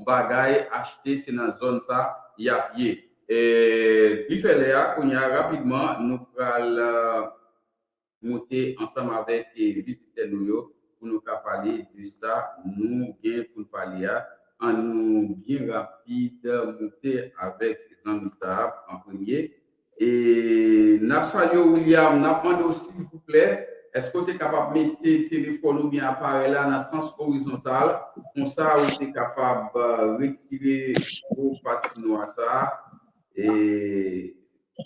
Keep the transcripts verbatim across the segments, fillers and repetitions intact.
bagay achte, se nan zòn sa y ap ye. E, li fè lè a, kounye a, rapidman, nou pral, euh, moute ansanm avèk, e, vizitè nou yo pou nou ka pale de sa nou gen pou n pale a. An nou byen rapid moute avèk zanmi sa a an premye. E n ap salye w, William. N ap mande w, silvouplè, èske w te kapab mete telefòn oubyen aparèy la nan sans orizontal? Konsa, ou te kapab, euh, retire gwo pati nwa sa a. E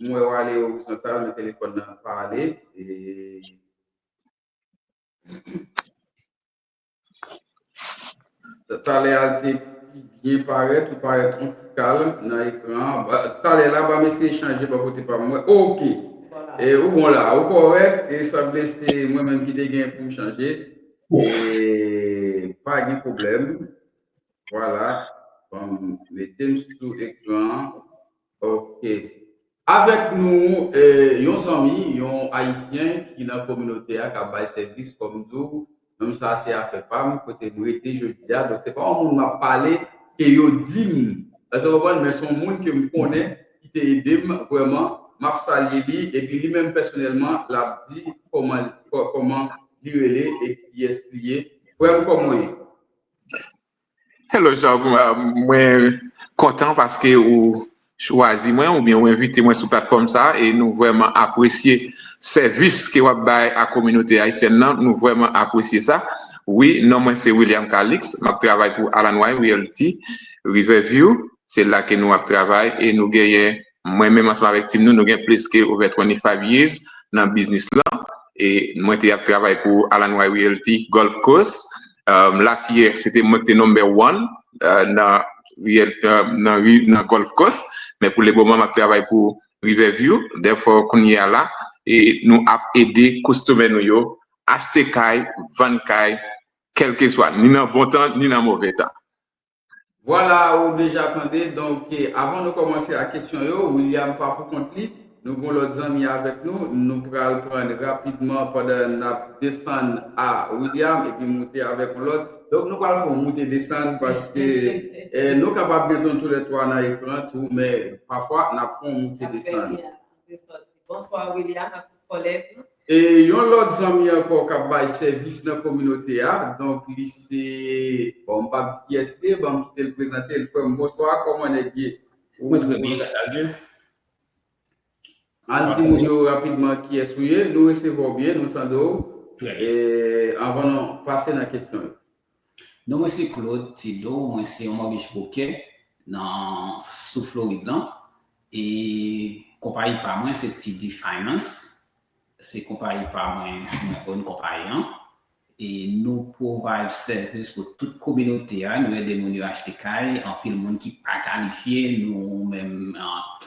mwen w ale orizontal, men telefòn nan pa ale. E Talè a te pi byen parèt, ou parèt yon ti kal nan ekran an. Ba- Talè la, ban m eseye chanje bò kote pa m. Mwen, oke. E ou bon la, ou kòrèk. E sanble se mwen menm ki te gen pou m chanje. E pa gen pwoblèm. Vwala. Ban m mete m sou ekran an. Oke. Avèk nou, e, yon zanmi, yon Ayisyen ki nan kominote a, k ap bay sèvis, kòm m di w, nonm sa a se afè pa m, kote m rete jodi a. Donk, se pa yon moun m ap pale ke yo di m. Èske w konprann? Men se yon moun ke m konnen, ki te ede m vrèman. M ap salye li, epi li menm pèsonèlman, l ap di kòman, kò- kòman li rele e kiyès li ye. Frè m, kòman w ye? Hello, Job. Uh, mwen kontan paske ou chwazi mwen oubyen ou envite mwen sou platfòm sa a, e nou vrèman apresye sèvis ke w ap bay a kominote ayisyèn nan. Nou vrèman apresye sa. Wi, non mwen se William Calix. M ap travay pou Alan White Realty, Riverview. Se la ke nou ap travay e nou genyen, mwen menm ansanm avèk team nou, nou gen plis ke over twenty-five years nan biznis lan. E mwen te ap travay pou Alan White Realty Gulf Coast. Um, last year, se te mwen ki te number one uh, nan, real- uh, nan, ri- nan Gulf Coast. Men pou le moman, m ap travay pou Riverview. Therefore, kounye a la, e nou ap ede customer nou yo achte kay, vann kay, kèlkeswa, ni nan bon tan, ni nan move tan. Vwala, ou deja tande. Donk, e, avan nou kòmanse ak kesyon yo, William pa pou kont li. Nou gen yon lòt zanmi avèk nou. Nou pral pran rapidman pandan n ap desann a William epi moute avèk yon lòt. Donk, nou pral fè yon moute desann paske e, nou kapab mete nou toulètwa nan ekran tou, men pafwa n ap fè yon moute desann. Bonswa, William, ak tout kòlèg nou. E yon lòt zanmi ankò k ap bay sèvis nan kominote a. Donk, li se, bon, m p ap di kiyès li ye, ban m kite l prezante l. Frè m, bonswa, kòman nèg ye? Mwen trè byen, gras a Dye. Al di moun yo rapidman kiyès ou ye. Nou resevwa w byen, nou tande w. Trè byen. E anvan nou pase nan kesyon yo. Non mwen se Claude Thideau, mwen se yon mortgage broker nan sou Florid lan. E konpayi pa mwen se T D Finance. Se konpayi pa mwen, mwen own konpayi an. E nou provide sèvis pou tout kominote a, nou ede moun yo achte kay, anpil moun ki pa kalifye, nou menm,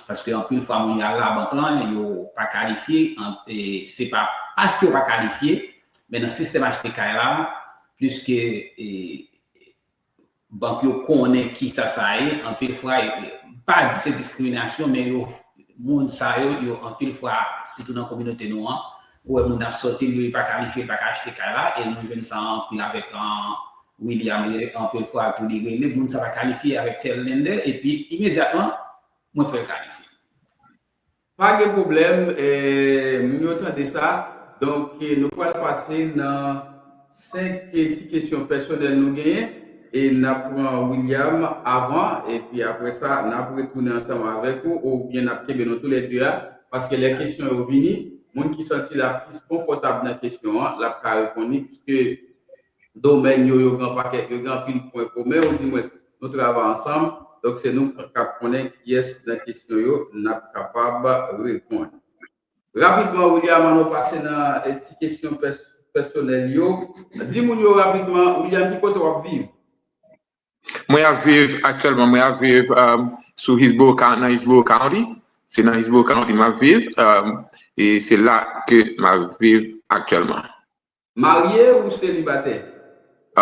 paske anpil fwa moun yo al labank lan, yo pa kalifye, se pa paske yo pa kalifye, men nan sistèm achte kay la, pliske bank yo konnen kisa sa ye, anpil fwa, pa di se diskriminasyon, men yo, moun sa yo, yo anpil fwa, sitou nan kominote nou an, ou wè moun ap sòti, li pa kalifye, li pa ka achte kay la, e nou jwenn sa anpil avèk William, li anpil fwa tou li rele, moun sa pa kalifye avèk tèl lender, epi imedyatman, mwen fè l kalifye. Pa gen pwoblèm, moun yo tande sa. Donk, nou pral pase nan senk ti kesyon pèsonèl nou genyen. E n ap pran William avan, epi apre sa, n ap retounen ansanm avèk ou, oubyen n ap kenbe nou toulède a, paske lè kesyon yo vini, moun ki santi l ap plis konfòtab nan kesyon an, l ap ka reponn li, piske domèn yo, yo gen pakèt, yo gen anpil pwen komen, ou dimwens, nou travay ansanm. Donk, se nou k ap konnen kiyès nan kesyon yo n ap kapab reponn. Rapidman, William, ann nou pase nan ti kesyon pèsonèl yo. Di moun yo rapidman, William, ki kote w ap viv? Mwen ap viv aktyèlman, mwen ap viv sou Hillsborough, nan Hillsborough County. Se nan Hillsborough County m ap viv. E se la ke m ap viv aktyèlman. Marye ou selibatè?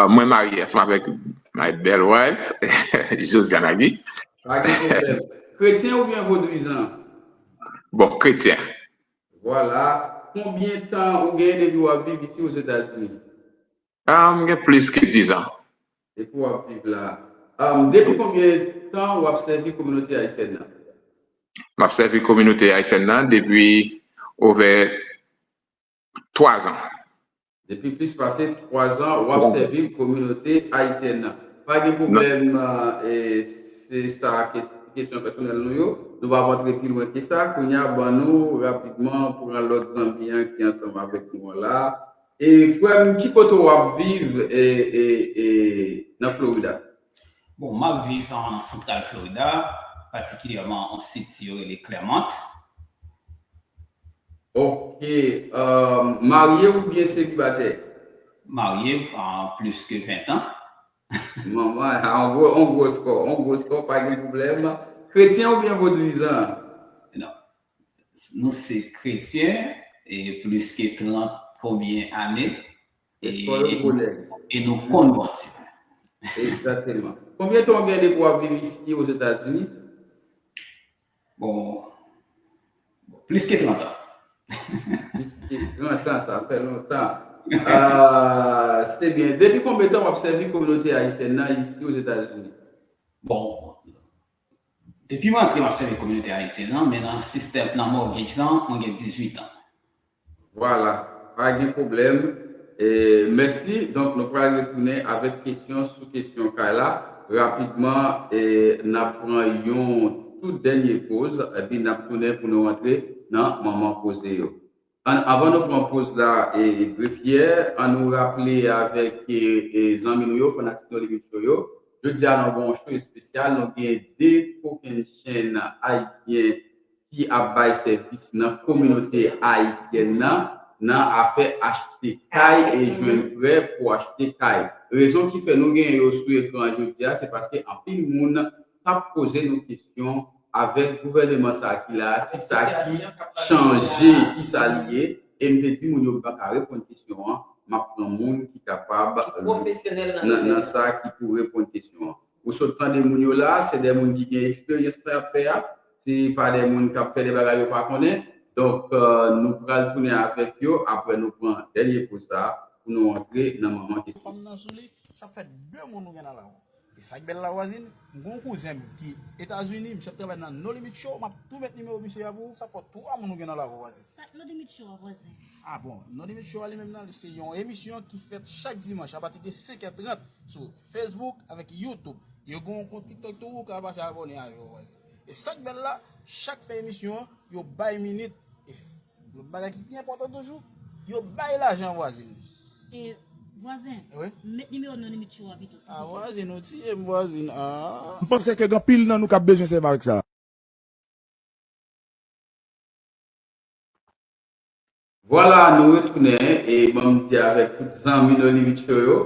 Mwen marye ansanm avèk my belle wife, Josiane Aguy. Pa gen pwoblèm. Kretyen oubyen vodouyizan? Bon, kretyen. Vwala. Konbyen tan ou genyen depi w ap viv isi Ozetazini? M gen plis ke dizan. Depi w ap viv la. Um, depi konbyen tan w ap sèvi kominote ayisyèn nan? M ap sèvi kominote ayisyèn nan depi over twa zan. Depi plis pase twa zan, w ap sèvi kominote ayisyèn nan. Pa gen pwoblèm, se sa kesyon pèsonèl nou yo. Nou p ap antre pi lwen ke sa. Kounye a, ban nou rapidman pran lòt zanmi an ki ansanm avèk nou an la. E frè m, ki kote w ap viv e, e, e, nan Florida? Bon, m ap viv an Santral Florida, patikilyèman an sit yo rele Clermont. Ok. Uh, marye oubyen selibatè? Marye uh, plis ke ven tan. Manman, on gwo, on gwo skò, on gwo skò, pa gen pwoblèm. Kretyen oubyen vodouyizan? Non. Nou se kretyen e plis ke trant konbyen ane. E nou konn Bondye. Egzakteman. Konbyen tan w gen depi w ap viv isi Ozetazini? Bon, plis ke trant an. Plis ke trant an, sa fè lontan. Se byen. Depi konbyen tan w ap sèvi kominote ayisyèn nan isi Ozetazini? Bon, depi m antre m ap sèvi kominote ayisyèn nan, men nan sistèm nan mortgage lan, mwen gen dizuit an. Vwala, pa gen pwoblèm. Mèsi. Donk, nou pral retounen avèk kesyon sou kesyon kay la. Rapidman, n ap pran yon tout dènye poz, epi n ap tounen pou nou rantre nan manman koze yo. Anvan nou pran poz la, Grefyè, ann nou raple avèk zanmi nou yo, fanatik No Limit Show yo, jodi a nou gen yon show espesyal, nou gen de kokennchenn ayisyen ki ap bay sèvis nan kominote ayisyèn nan, nan afè achte kay e jwenn prè pou achte kay. Rezon ki fè nou gen yo sou ekran jodi a, se paske anpil moun t ap poze nou kesyon avèk gouvèneman sa ki la, kisa ki chanje, kisa li ye, e m te di moun yo m pa ka reponn kesyon an, m ap pran moun ki kapab nan sa ki pou reponn kesyon an. Ou sot tande moun yo la, se de moun ki gen eksperyans nan sa y ap fè a, se pa de moun k ap fè de bagay yo pa konnen. Donk, nou pral tounen avèk yo apre nou pran dènye poz sa pou nou antre nan manman kesyon. Sa fè de moun ou gen nan lawo. E sa k bèl la vwazin, m gen yon kouzen m ki Etazini, misye ap travay nan No Limit Show, m ap tou met nimewo misye a pou ou, sa fè twa moun ou gen nan lawo vwazin. Sa k No Limit Show a vwazin? Ah bon, No Limit Show a li menm nan, li se yon emisyon ki fèt chak dimanch apati de senk è trant sou Facebook avèk YouTube. Yo gen yon kont TikTok tou, ou ka pase abòne avè yo vwazin. E sa k bèl la, chak fen emisyon, yo bay minit. E lòt bagay ki pi enpòtan toujou, yo bay lajan vwazin. E vwazen, met nimewo No Limit Show a pito silvouplè. Vwazen, ou tiye m vwazen. Ah. M panse ke gen anpil nan nou k ap bezwen sèvi avèk sa. Vwala, nou retounen e ban m di avèk tout zanmi No Limit Show yo,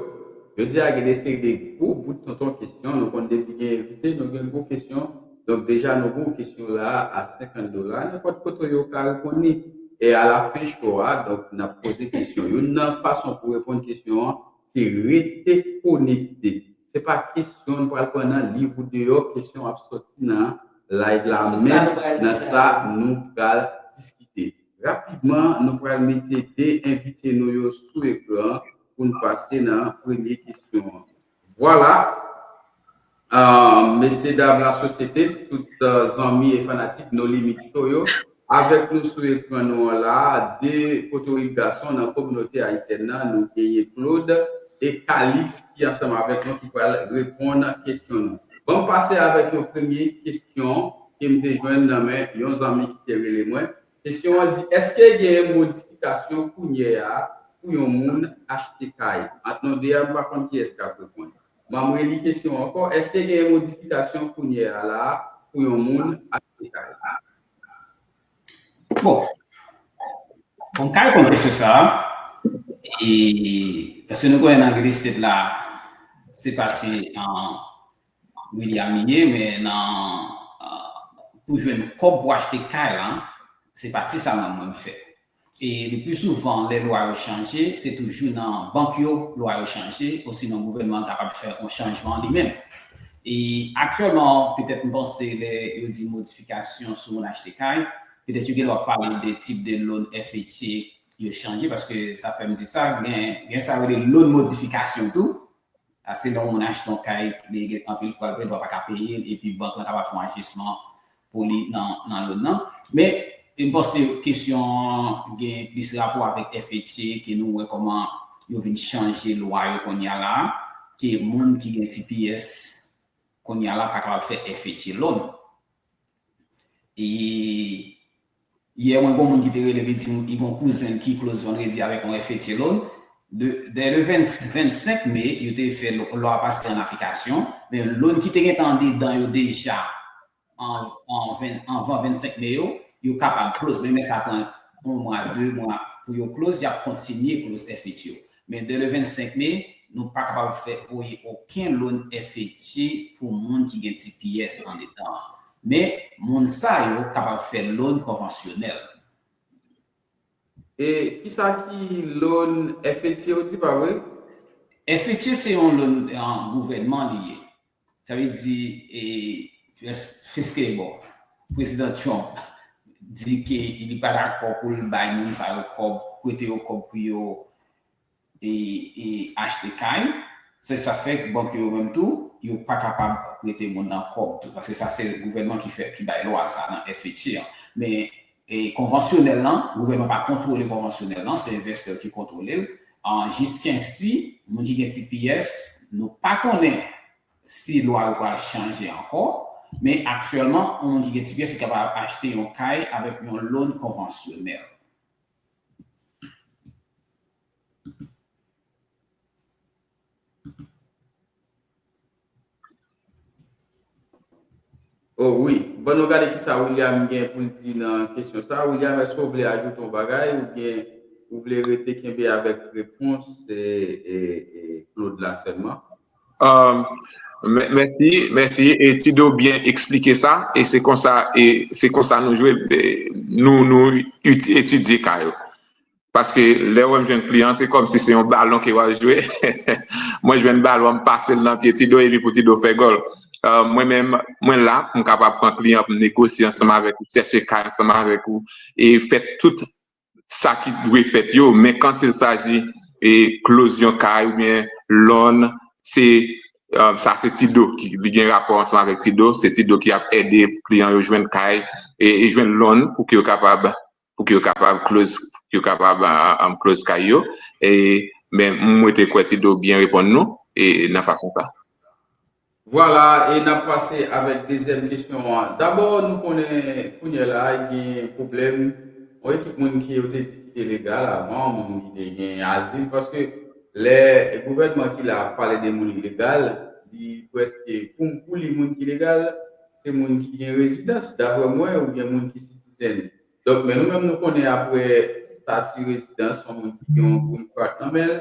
jodi a gen de seri de gwo bout tonton kesyon. Nou konn depi gen envite, nou gen gwo kesyon. Donk deja nou gen yon kesyon la a senkant dola. Nenpòt kote yo ka reponn li. E alafen show a, donk n ap poze kesyon. Youn nan fason pou reponn kesyon an, se rete konekte. Se pa kesyon n pral pran nan liv ou deyò, kesyon ap soti nan live la menm, nan sa nou pral diskite. Rapidman, nou pral mete de envite nou yo sou ekran pou n pase nan premye kesyon an. Vwala. Mesye dam lasosyete, tout zanmi e fanatik No Limit Show yo, avèk nou sou ekran nou an la, de potorik gason nan kominote ayisyèn nan, nou genyen Claude e Calix ki ansanm avèk nou ki pral reponn kesyon nou. Ban m pase avèk yon premye kesyon ke m te jwenn nan men yon zanmi ki te rele mwen. Kesyon an di, èske genyen modifikasyon kounye a pou yon moun achte kay? Ant nou de a, m pa konn kiyès k ap reponn. Ban m reli kesyon an ankò, èske genyen modifikasyon kounye a la pou yon moun achte kay? Bon, bon, m ka reponn kesyon sa a. E, paske nou konnen nan real estate la, se pati William li ye, men nan pou jwenn kòb pou achte kay la, se pati sa mwen mwen m fè. E le pli souvan, lè lwa yo chanje, se toujou nan bank yo lwa yo chanje, osinon gouvènman an kapab fè yon chanjman li menm. E aktyèlman, petèt m panse lè yo di modifikasyon sou moun achte kay, petèt yo gen dwa pale de tip de loan F H A yo chanje, paske sa fè m di sa, gen, gen sa yo rele loan modifikasyon tou. Paske lè yon moun achte yon kay, li gen anpil fwa, li pa ka peye l, epi bank lan kapab fè yon ajisman pou li nan, nan loan nan. Men, e m panse kesyon an gen plis rapò avèk F H A, ke nou wè kòman yo vin chanje lwa yo kounye a la, ke moun ki gen T P S kounye a la pa kapab fè F H A loan. E yè, mwen, gon moun ki te rele, li di m, li gon kouzen ki close vandredi avèk yon F H A loan. De, dè le vennsenk me, yo te fè lo-, lwa pase an aplikasyon, men loan ki te gentan andedan yo deja an, an ven, anvan vennsenk me yo, yo kapab close, men, men sa pran yon mwa, de mwa pou yo close, y ap kontinye close F H A yo. Men dè le vennsenk me, nou pa kapab fè voye okenn loan F H A pou moun ki gen T P S andedan an. Men moun sa yo kapab fè loan konvansyonèl. E kisa ki loan F H A ou di, pa vre? F H A se yon loan, uh, gouvènman li ye. Sa vle di, e, piske, bon, Prezidan Trump di ke li pa dakò pou l bay moun sa yo kòb, prete yo kòb pou yo e, e achte kay. Se sa fè bank yo menm tou, yo pa kapab prete moun nan kòb tou, paske sa se gouvènman ki fè, ki bay lwa sa nan F H A an. Men e konvansyonèl lan, gouvènman pa kontwole konvansyonèl lan, se envestè ki kontwole l. An, jiskensi, moun ki gen T P S, nou pa konnen si lwa yo pral chanje ankò, men aktyèlman, yon moun ki gen T P S, li kapab achte yon kay avèk yon loan konvansyonèl. Oh wi. Bon, nou gade kisa William gen pou l di nan kesyon sa. William, èske w vle ajoute yon bagay oubyen ou vle rete kenbe avèk repons e, e, e Claude la sèlman? Um, mèsi, mèsi. E Tido byen eksplike sa. E se konsa, e se konsa nou jwe, nou, nou etidye ka yo. Paske lè w wè m jwenn kliyan, se kòmsi se yon balon ke w ap jwe. Mwen jwenn balon an, m pase l nan pye Tido, epi pou Tido fè gòl. Uh, mwen menm, mwen la, m kapab pran kliyan, m negosye ansanm avèk ou, chèche kay ansanm avèk ou, e fè tout sa ki dwe fèt yo, men quand il s'agit e close yon kay oubyen loan, se, um, sa se Tido ki, li gen rapò ansanm avèk Tido, se Tido ki ap ede kliyan yo jwenn kay e, e jwenn loan pou ke yo kapab pou ke yo kapab close, pou yo kapab um, close kay yo. E, men m rete kwè Tido byen reponn nou e nan fason sa. Vwala, e n ap pase avèk dezyèm kesyon an. Dabò, nou konnen kounye a la gen pwoblèm, yon ekip moun ki yo te di ki te legal avan, moun ki te gen azil, paske lè gouvènman ki la ap pale de moun ilegal, li prèske, pou, pou li, moun ki legal, se moun ki gen rezidans, daprè mwen, oubyen moun ki sitizen. Donk, men nou menm nou konnen apre stati rezidans, yon moun ki gen yon green card nan men l,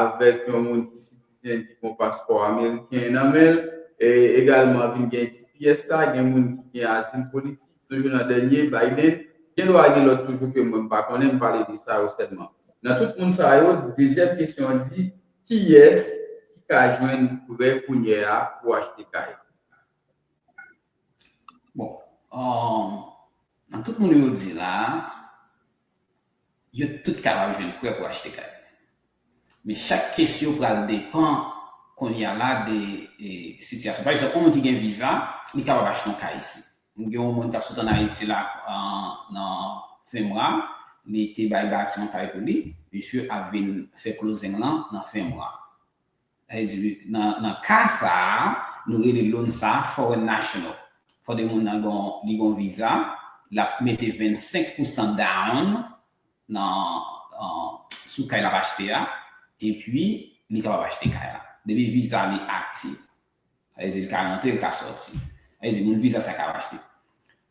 avèk yon moun ki sitizen ki gen yon paspò ameriken nan men l, e egalman vin gen T P S la, gen moun ki gen azil politik, toujou nan dènye, Biden, gen dwa gen lòt toujou ke mwen m pa konnen, m pale de sa yo sèlman. Nan tout moun sa yo, dezyèm kesyon an di, kiyès ki ka jwenn prè kounye a pou achte kay? Bon, um, nan tout moun yo di la, yo tout kapab jwenn prè pou achte kay. Men chak kesyon pral depan kounye a la de e, sitiyasyon. Pa egzanp, yon moun ki gen viza, li kapab achte yon kay isi. M gen yon moun k ap sot ann Ayiti la, uh, nan fen mwa, li te bay bati yon kay pou li, misye ap vin fè closing lan nan fen mwa. Sa vle di, nan, nan ka sa a, nou rele loan sa a foreign national. Fò de moun nan gon, li gon viza, l ap mete vennsenk pousan down nan, uh, sou kay l ap achte a, epi li kapab achte kay la. Depi viza li aktif. Sa vle di, li ka rantre, li ka sòti. Sa vle di, moun viza sa kapab achte.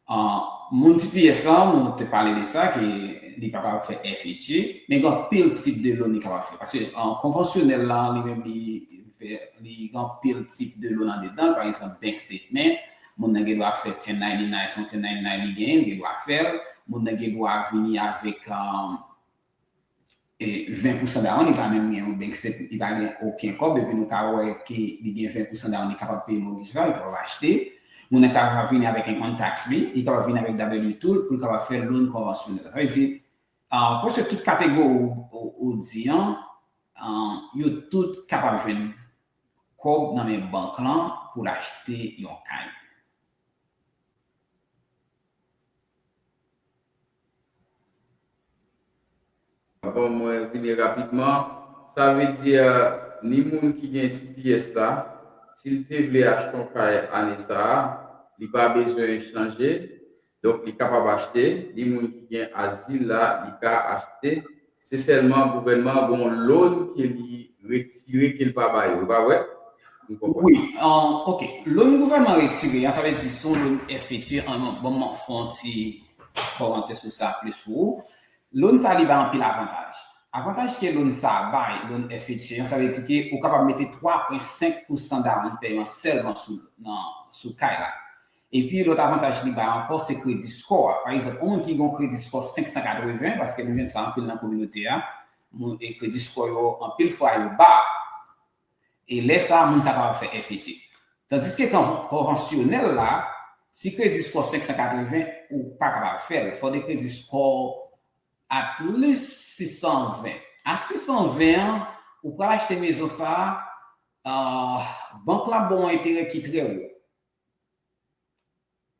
Uh, moun T P S lan, nou te pale de sa, ke li pa kapab fè F H A, men gen anpil tip de loan li kapab fè. Paske uh, konvansyonèl la, li menm, li, li gen anpil tip de loan andedan l, pa egzanp, bank statement, moun nan gen dwa fè ten ninety-nine, se yon ten ninety-nine li genyen, li gen dwa fè l, moun nan gen dwa vini avèk, um, e ven pousan down, li pa menm gen yon bank statement, li pa gen okenn kòb, epi nou ka wè ke li gen ven pousan down, li kapab peye mortgage la, li kapab achte. Moun nan kapab vini avèk income tax li, li kapab vini avèk W two l pou l kapab fè loan konvansyonèl. Sa vle di, uh, prèske tout kategori ou, ou, ou di an, uh, yo tout kapab jwenn kòb nan men bank lan pou l achte yon kay. Bon, mwen vini rapidman. Sa vle di, ni moun ki gen T P S la, si l te vle achte yon kay ane sa a, li pa bezwen chanje. Donk, li kapab achte. Ni moun ki gen azil la, li ka achte. Se sèlman gouvènman an gon loan ke li retire ke l pa ba yo. E pa vre? Wi, ok. Loan gouvènman retire an, sa vle di se yon loan F H A, bon, mwen fè yon ti parantèz sou sa plis pou ou. Loan sa li bay anpil avantaj. Avantaj ke loan sa bay, loan F H A an, sa vle di ke ou kapab mete twa pwen senk pousan down payment sèlman sou, nan, sou kay la. Epi lòt avantaj li bay ankò, se kredi score a. Pa egzanp, yon moun ki gen yon kredi score senk san katreven, paske nou jwenn sa anpil nan kominote a, moun e kredi score yo anpil fwa yo ba. E lè sa a, moun sa kapab fè F H A. Tandiske konvansyonèl la, si kredi score senk san katreven, ou pa kapab fè l. Fò de kredi score at least sis san ven. A sis san ven an, ou pral achte mezon sa a, bank la ba w yon enterè ki trè wo.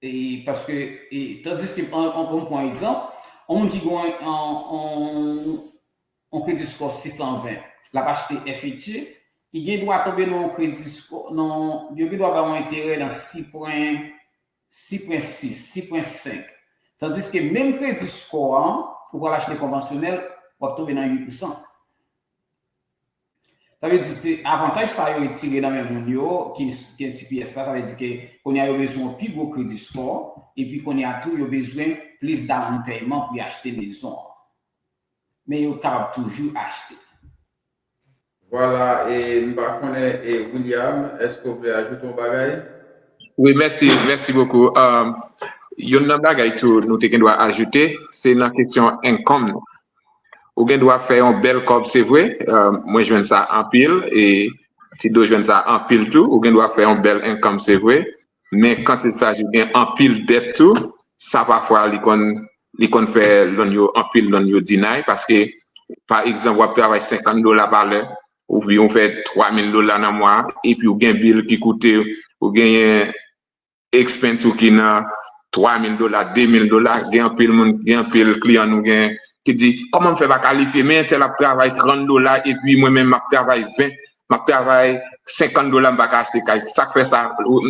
E paske, e, tandiske, an, an, an pran egzanp, yon moun ki gen yon, yon, yon kredi score sis san ven, l ap achte F H A, li gen dwa tonbe nan yon kredi score, nan, yo gen dwa ba yon enterè nan sis pwen, sis pwen sis, sis pwen senk. Tandiske menm kredi score an, ou pral achte konvansyonèl, w ap tonbe nan uit pousan. Sa vle di se avantaj sa yo retire nan men moun yo ki gen T P S la, sa vle di ke kounye a yo bezwen yon pi gwo kredi score, epi kounye a tou yo bezwen plis down payment pou y achte mezon an. Men yo kapab toujou achte. Vwala, e m pa konnen, e William, èske w vle ajoute yon bagay? Wi, mèsi, mèsi bokou. Youn nan bagay tou nou te gen dwa ajoute, se nan kesyon income nan. Ou gen dwa fè yon bèl kòb, se vre. Mwen jwenn sa anpil, e Tido jwenn sa anpil tou. Ou gen dwa fè yon bèl income, se vre. Men quand il s'agit gen anpil dèt tou, sa pafwa li konn, li konn fè loan yo, anpil loan yo deny, paske, pa egzanp, w ap travay senkant dola pa lè, oubyen w fè twa mil dola nan mwa, epi w gen bill ki koute, ou genyen expense ou ki nan twa mil dola, de mil dola, gen anpil moun, gen anpil kliyan nou gen ki di, kòman m fè pa kalifye, men entèl ap travay trant dola, epi mwen menm m ap travay ven, m ap travay senkant dola, m pa ka achte kay. Sa k fè sa,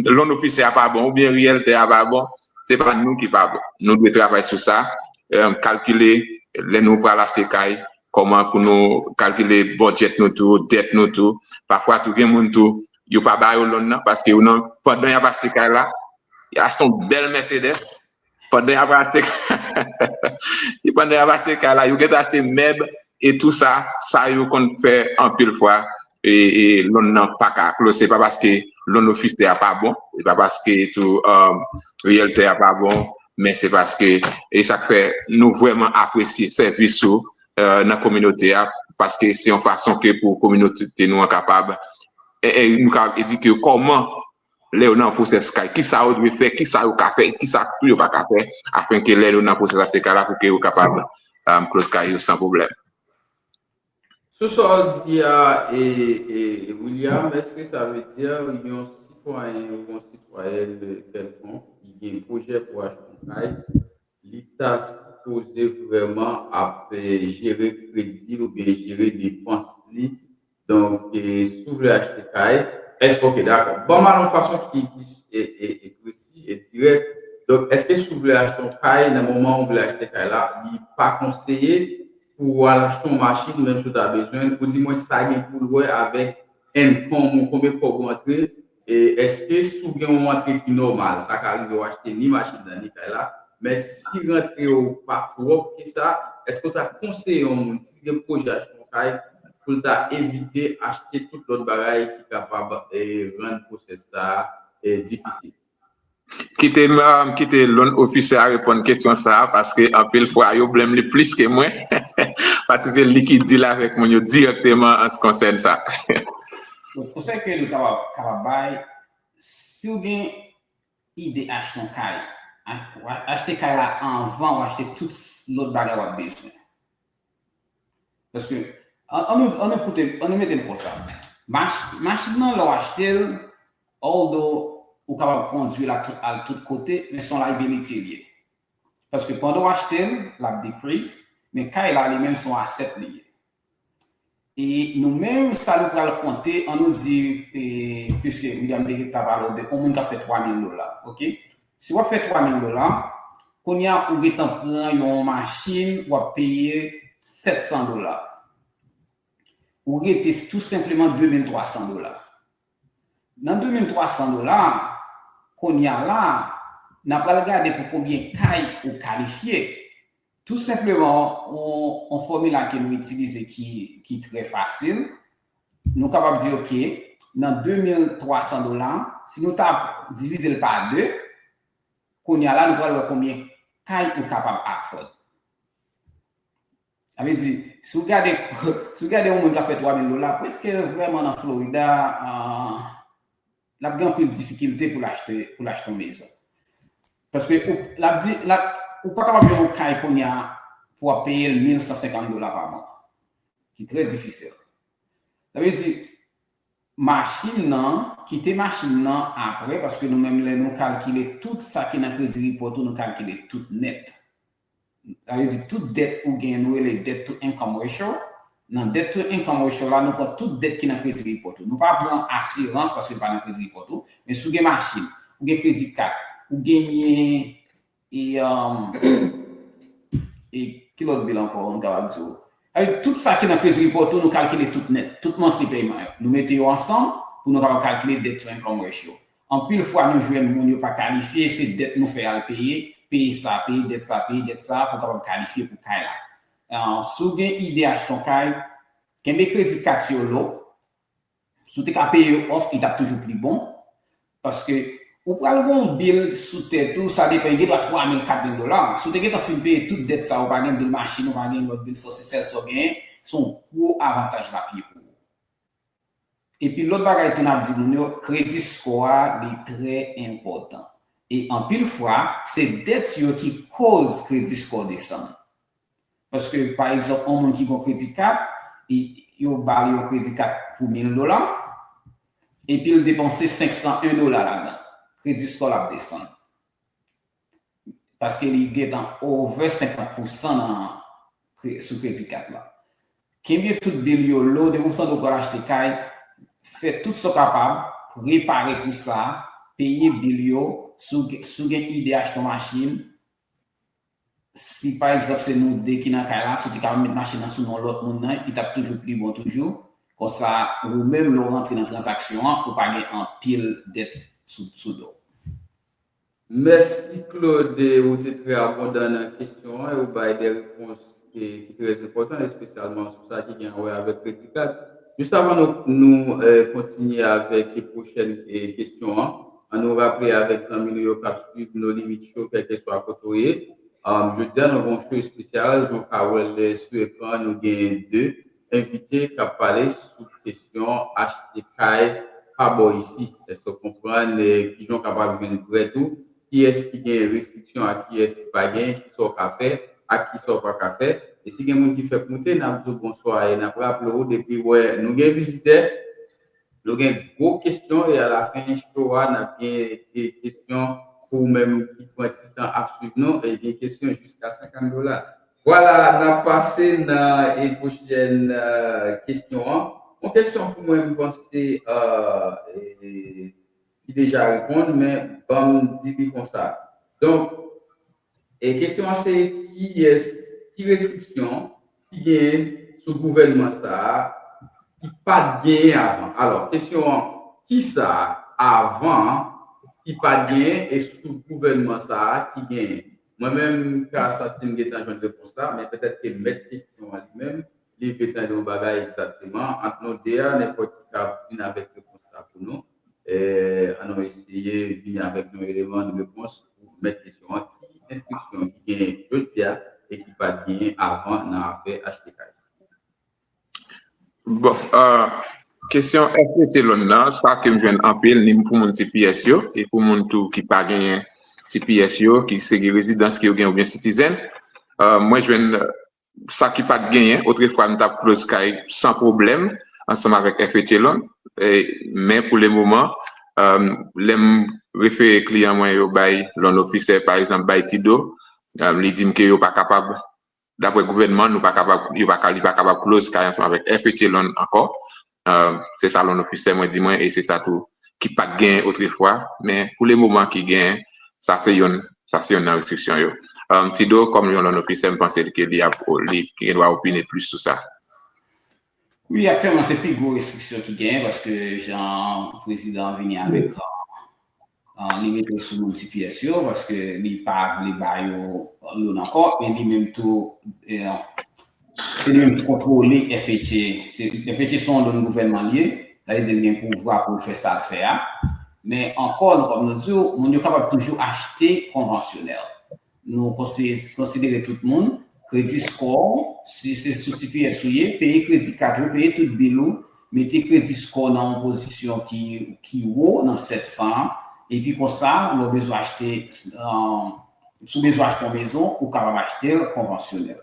loan officer a pa bon, oubyen riyèltè a pa bon, se pa nou ki pa bon. Nou dwe travay sou sa, kalkile, lè nou pral achte kay, kòman pou nou kalkile budget nou tou, dèt nou tou. Pafwa tou gen moun tou, yo pa ba yo loan nan, paske yo nan, pandan y ap achte kay la, y achte yon bèl Mercedes, pandan y ap achte, pandan y ap achte kay la, yo gentan achte mèb, e tou sa, sa yo konn fè anpil fwa, e, e loan nan pa ka close, se pa paske loan officer a pa bon, se pa paske tou, riyèltè a pa bon, men se paske, e sa k fè nou vrèman apresye sèvis ou, nan kominote a, paske se yon fason ke pou kominote nou an kapab, e, e nou kapab edike yo kòman, lè yo nan pwosès kay, kisa yo dwe fè, kisa yo ka fè, kisa tou yo pa ka fè, afenke lè yo nan pwosès achte kay la, pou ke yo kapab close kay yo san pwoblèm. Sou sa w di a, e, e, William, èske sa vle di yon sitwayen ou yon sitwayèn kèlkonk ki gen pwojè pou achte yon kay, li ta sipoze vrèman ap jere kredi l oubyen jere depans li? Donk, si w vle achte kay, èske, ok, dakò. Ban m al yon fason ki plis e, e, e presi e dirèk. Donk, èske si w vle achte yon kay, nan moman ou vle achte kay la, li pa konseye pou w al achte yon machin, menm si w ta bezwen l, ou di mwen sa gen pou l wè avèk income ou, konbyen kòb ou antre, e èske si w gen yon antre ki nòmal, sa ka rive w achte ni machin nan, ni kay la, men si rantre w pa twòp ke sa, èske w ta konseye yon moun, si l gen pwojè achte yon kay, pou l ta evite achte tout lòt bagay ki kapab, e, rann pwosès sa a, e, difisil? Kite m, kite loan officer a reponn kesyon sa a, paske anpil fwa yo blame li plis ke mwen, paske se li ki deal avèk moun yo dirèkteman an se konsène sa. Bon, konsèy ke nou ta kapab bay, si w gen ide achte yon kay, achte kay la anvan w achte tout lòt bagay w ap bezwen. Paske, an, an nou, an nou koute, an nou mete l konsa. Mach- machin nan, lè w achte l, although ou kapab kondui l al tout, al tout kote, men se yon liability li ye. Paske pandan w achte l, l ap decrease, men kay la li menm se yon asset li ye. E nou menm, sa nou pral konte, an nou di, e, piske William te ta pale de yon moun k ap fè twa mil dola, oke? Si w ap fè twa mil dola, kounye a ou gentan pran yon machin, w ap peye sèt san dola. Ou rete tou senpleman de mil twa san dola. Nan de mil twa san dola, kounye a la, n ap pral gade pou konbyen kay ou kalifye. Tou senpleman, yon, yon fòmila ke nou itilize ki, ki trè fasil. Nou kapab di, oke, nan de mil twa san dola, si nou ta divize l pa de, kounye a la, nou pral wè konbyen kay ou kapab afford. Sa vle di, si w gade, si w gade yon moun k ap fè twa mil dola, prèske vrèman nan Florida, ah, l ap gen anpil difikilte pou l achte, pou l achte yon mezon. Paske ou, l ap di, l ap, ou pa kapab jwenn yon kay kounye a pou w ap peye l mil san senkant dola pa mwa, ki trè difisil. Sa vle di, machin nan, kite machin nan apre, paske nou menm lè nou kalkile tout sa ki nan kredi report ou, nou kalkile tout nèt. Sa vle di tout dèt ou gen, nou rele debt to income ratio. Nan debt to income ratio la, nou pran tout dèt ki nan kredi report ou. Nou pa pran asirans paske l pa nan kredi report ou, men si w gen machin, ou gen kredi kat, ou genyen, e, um, e ki lòt bil ankò nou kapab di w? Sa vle di tout sa ki nan kredi report ou, nou kalkile tout nèt, tout monsye pèyman yo. Nou mete yo ansanm pou nou kapab kalkile debt to income ratio. Anpil fwa, nou jwenn moun yo pa kalifye, se dèt nou fè al peye, peye sa, peye dèt sa, peye dèt sa, pou kapab kalifye pou kay la. Ah, si w gen ide achte yon kay, kenbe kredi kat yo lo. Si w te ka peye yo off, li t ap toujou pli bon. Paske ou pral gen yon bil sou tèt ou, sa depann, gen dwa twa mil, kat mil dola. Si w te gentan fin peye tout dèt sa, ou pa gen bil machin, ou pa gen lòt bil so, se sèl sa w genyen, se yon gwo avantaj l ap ye pou ou. Epi lòt bagay tou n ap di moun yo, kredi score a, li trè enpòtan. E anpil fwa, se dèt yo ki koz kredi score desann. Paske, pa egzanp, yon moun ki gen kredi kat, yo ba l yon kredi kat pou mil dola, epi l depanse senk san en dola ladan. Kredi score l ap desann. Paske li gentan over senkant pousan nan, sou kredi kat la. Kenbe tout bil yo lo, depi w tande w pral achte kay, fè tout sa w kapab, prepare pou sa, peye bil yo, si w gen, si w gen ide achte yon machin, si pa egzanp se nou de ki nan kay la, si w te kapab met machin nan sou non lòt moun nan, li t ap toujou pli bon toujou. Konsa, ou menm, lè w rantre nan tranzaksyon an, ou pa gen anpil dèt sou, sou do w. Mèsi, Claude. Ou te trè abondan nan kesyon an e ou bay de repons ki trè enpòtan, espesyalman sou sa ki gen a wè avèk kredi kat. Jis avan nou, nou kontinye avèk pwochèn kesyon an, ann nou raple avèk zanmi nou yo k ap swiv No Limit Show, kèlkeswa kote w ye. Jodi a, nou gen yon show espesyal, jan w ka wè l sou ekran, nou gen de envite k ap pale sou kesyon achte kay pa bò isi. Èske w konprann kijan w kapab jwenn prè tou? Kiyès ki gen restriksyon ak kiyès ki pa gen, kisa w ka fè ak kisa w pa ka fè. E si gen moun ki fèk moute, n ap di w bonswa e n ap raple w depi wè nou gen vizitè, nou gen gwo kesyon e alafen show a, n ap gen de kesyon pou ou menm ki pran ti tan ap swiv nou e gen kesyon jiska senkant dola. Vwala, n ap pase nan e pwochèn kesyon an. Yon kesyon pou mwen, m panse ki deja reponn, men ban m di li konsa. Donk, e kesyon an se kiyès, ki restriksyon ki genyen sou gouvènman sa a ki pa t genyen avan? Alò, kesyon an, kisa avan ki pa t genyen e sou gouvènman sa a ki genyen? Mwen menm, m ka santi m gentan jwenn repons la, men petèt ke mèt kesyon an li menm, li vle tande yon bagay egzakteman. Ant nou de a, nenpòt ki ka vin avèk repons la pou nou. Ann nou eseye vini avèk yon eleman de repons pou mèt kesyon an. Ki enstriksyon ki genyen jodi a e ki pa t genyen avan nan afè achte kay? Bon, kesyon F T T loan nan, sa ke m jwenn anpil, ni pou moun T P S yo, e pou moun tou ki pa genyen T P S yo, ki se rezidans ke yo gen oubyen citizen. Mwen jwenn sa ki pa t genyen, otrefwa m t ap close kay san pwoblèm. ansanm avèk F H A Loan. E, men pou le moman, um, lè m refere kliyan mwen yo bay loan officer, pa egzanp, bay Tido, um, li di m ke yo pa kapab, daprè gouvènman, nou pa kapab, yo pa ka, li pa kapab close kay ansanm avèk F H A Loan ankò. Um, se sa loan officer mwen di mwen, e se sa tou ki pa t genyen otrefwa, men pou le moman ki genyen, sa se youn, sa se youn nan restriksyon yo. Um, Tido, kòm yon loan officer, m panse ke li ap, li gen dwa opine plis sou sa. Wi, aktyèlman, se pi gwo restriksyon ki genyen, paske jan prezidan vini avèk, uh, uh, li mete sou moun T P S yo, paske li pa vle ba yo loan ankò, e li menm tou, eh, se li menm ki kontwole F H A. Se, F H A se yon loan gouvènman li ye, sa vle di li gen pouvwa pou l fè sa l fè a. Men ankò, nou, kòm nou di w, moun yo kapab toujou achte konvansyonèl. Nou konsi-, konsidere tout moun, kredi score, si se sou T P S ou ye, peye kredi kat ou, peye tout bil ou, mete kredi score nan yon pozisyon ki, ki wo, nan sèt san an, epi konsa, lè w bezwen achte, uh, si w bezwen achte yon mezon, ou kapab achte l konvansyonèl.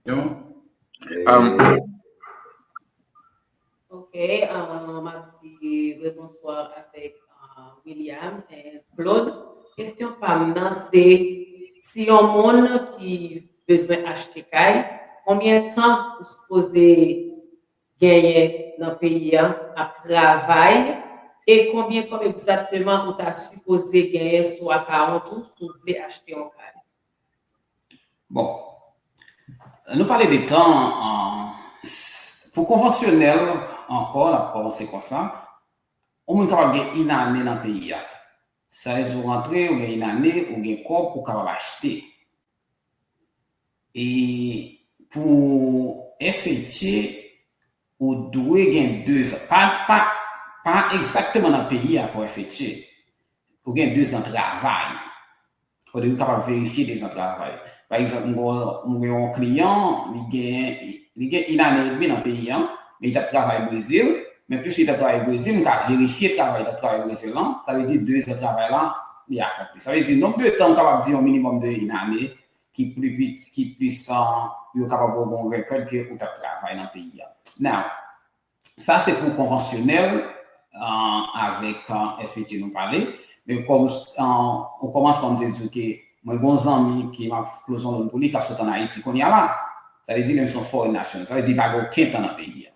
Um, Ok, um, m ap di rebonswa avèk, uh, Williams and Claude. Kesyon pa m nan se, si yon moun ki bezwen achte kay, konbyen tan ou sipoze genyen nan peyi a ap travay e konbyen kòb egzakteman ou ta sipoze genyen sou akawont ou si w vle achte yon kay? Bon, nou pale de tan, uh, pou konvansyonèl ankò, n ap kòmanse konsa. Yon moun kapab gen inane nan peyi a. Sa vle di ou rantre, ou gen inane, ou gen kòb, ou kapab achte. E pou F H A, ou dwe gen dezan. Pa, pa, pa egzakteman nan peyi a pou F H A. Ou gen dezan travay. Fòde ou kapab verifye dezan travay. Pa egzanp, mwen gen yon kliyan, li gen, li gen inane edmi nan peyi a, men li t ap travay Brezil, men plis li t ap travay Brezil, m ka verifye travay li t ap travay Brezil lan, sa vle di dezan travay la, li akonpli. Sa vle di nonb de tan m kapab di yon minimòm de inane, ki pli piti, ki plis, uh, yo kapab wè yon rekòd ke ou t ap travay nan peyi a. Now, sa se pou konvansyonèl, uh, avèk, uh, F H A nou pale, men kòm, uh, o kòmansman m te di w ke mwen gen yon zanmi ke m ap close yon loan pou li k ap sot ann Ayiti kounye a la. Sa vle di menm se yon foreign national, sa vle di li pa gen okenn tan nan peyi a.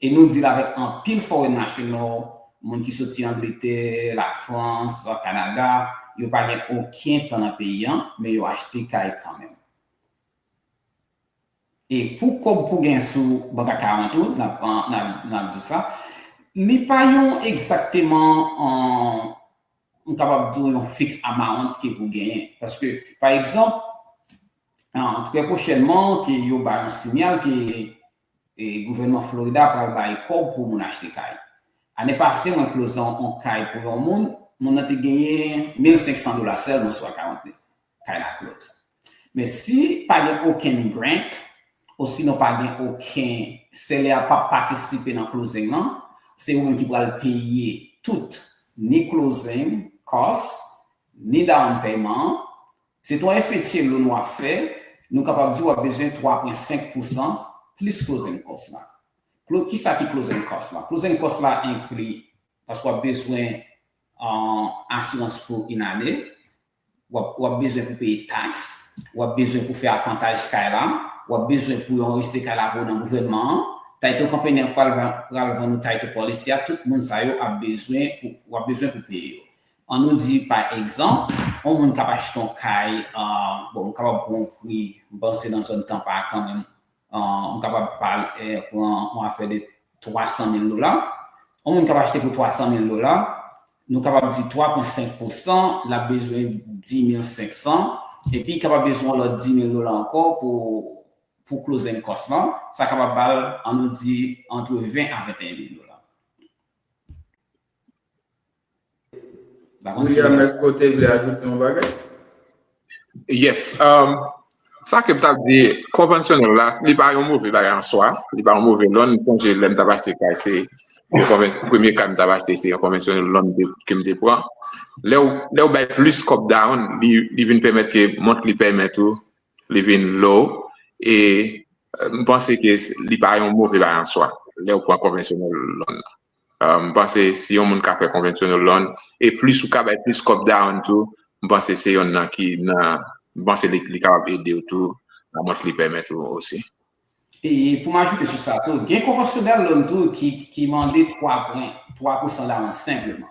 E nou deal avèk anpil foreign national, moun ki soti Angletè, Lafrans, Kanada, yo pa gen okenn tan nan peyi a, men yo achte kay kanmenm. E pou kòb pou gen sou bank account ou, n ap, n ap, n ap di sa, li pa yon egzakteman, uh, m kapab di w yon fixed amount ke pou genyen. Paske, pa egzanp, uh, trè pwochènman, ke yo bay yon siyal ke e gouvènman Florida pral bay kòb pou moun achte kay. Ane pase, mwen close yon, yon kay pou yon moun, moun nan te genyen mil senk san dola sèlman sou akawont li. Kay la close. Men si pa gen okenn grant, osinon pa gen okenn, sèlè a p ap patisipe nan closing lan, se ou menm ki pral peye tout, ni closing cost, ni down payment an, se te yon F H A loan w ap fè, nou kapab di w ap bezwen twa pwen senk pousan plis closing cost la. Kisa ki closing cost la? Closing cost la enkli, paske w ap bezwen, uh, asirans pou inane, w ap, w ap bezwen pou peye taks, w ap bezwen pou fè apantaj kay la, w ap bezwen pou yo anrejistre kay la pou w nan gouvènman an, title company an pral, pral vann ou title policy a, tout moun sa yo ap bezwen pou, w ap bezwen pou peye yo. An nou di, pa egzanp, yon moun k ap achte yon kay, uh, bon, m kapab pran yon pri, m panse nan zòn Tampa a kanmenm, uh, m kapab pale, eh, pran yon afè de twa san mil dola. Yon moun k ap achte pou twa san mil dola, nou kapab di twa pwen senk pousan, l ap bezwen dis mil senk san, epi li kapab bezwen yon lòt dis mil dola ankò pou, pou closing cost lan, sa kapab ba l, an nou di, antre ven a venteyen mil dola. William, èske w te vle ajoute yon bagay? Yes. Um, sa ke m t ap di, konvansyonèl la, li pa yon move bagay an swa, li pa yon move loan. M sonje lè m t ap achte kay, se Yon konven- premye kay m t ap achte, se yon konvensyonèl loan ke m te pran. Lè w, lè w bay plis kòb down, li, li vin pèmèt ke monthly payment ou, li vin low. E, euh, m panse ke s- li pa yon move bagay an swa, lè w pran konvensyonèl loan nan. Euh, m panse si yon moun ka fè konvensyonèl loan, e plis ou ka bay plis kòb down tou, m panse se yonn nan ki nan, m panse li, li kapab ede w tou, nan monthly payment ou osi. E pou m ajoute sou sa tou, gen konvensyonèl loan tou ki, ki mande twa pwen, twa pousan down senpleman.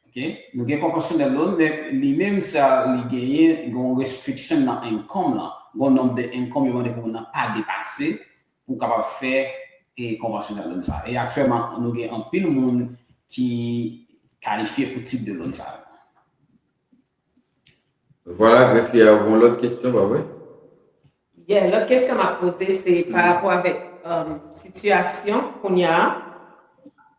Ok? Nou gen konvensyonèl loan, men li menm sa, li genyen, gen yon restriction nan income lan. Gen yon nonb de income yo mande pou moun nan pa depase, pou w kapab fè e konvensyonèl loan sa. E aktyèlman, nou gen anpil moun ki kalifye pou tip de loan sa. Vwala, Grefye a, yon lòt kesyon, pa vre? Yeah, lòt kesyon m ap poze, se pa rapò avèk um, sitiyasyon kounye a,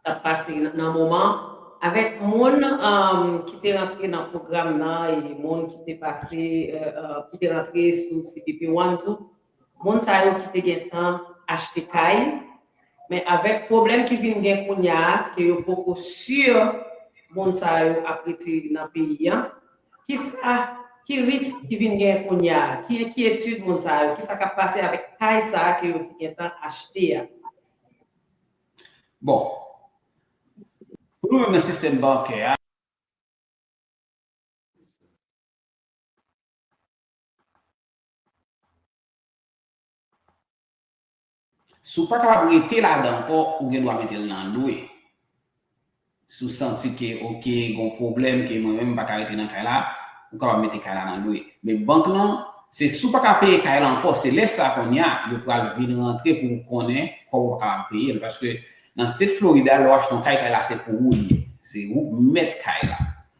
k ap pase nan moman, avèk moun um, ki te rantre nan pwogram nan e moun ki te pase, uh, uh, ki te rantre sou C P P one tou, moun sa yo ki te gentan achte kay, men avèk pwoblèm ki vin gen kounye a, ke yo poko si moun sa yo ap rete nan peyi an, kisa, ki risk ki vin gen kounye a, ki enkyetid moun sa yo, kisa k ap pase avèk kay sa a ke yo te gentan achte a? Bon, pou nou menm nan sistèm bankè a, si w pa kapab rete ladan ankò, ou gen dwa mete l nan lwe. Si w santi ke, oke, gen yon pwoblèm ke mwen menm m pa ka rete nan kay la, ou kapab mete kay la nan lwe. Men bank lan, se si w pa ka peye kay la ankò, se lè sa kounye a, yo pral vin rantre pou konnen kòman w pa kapab peye l. Paske nan state Florida, lè w achte yon kay, kay la se pou ou li ye. Se ou k mèt kay la.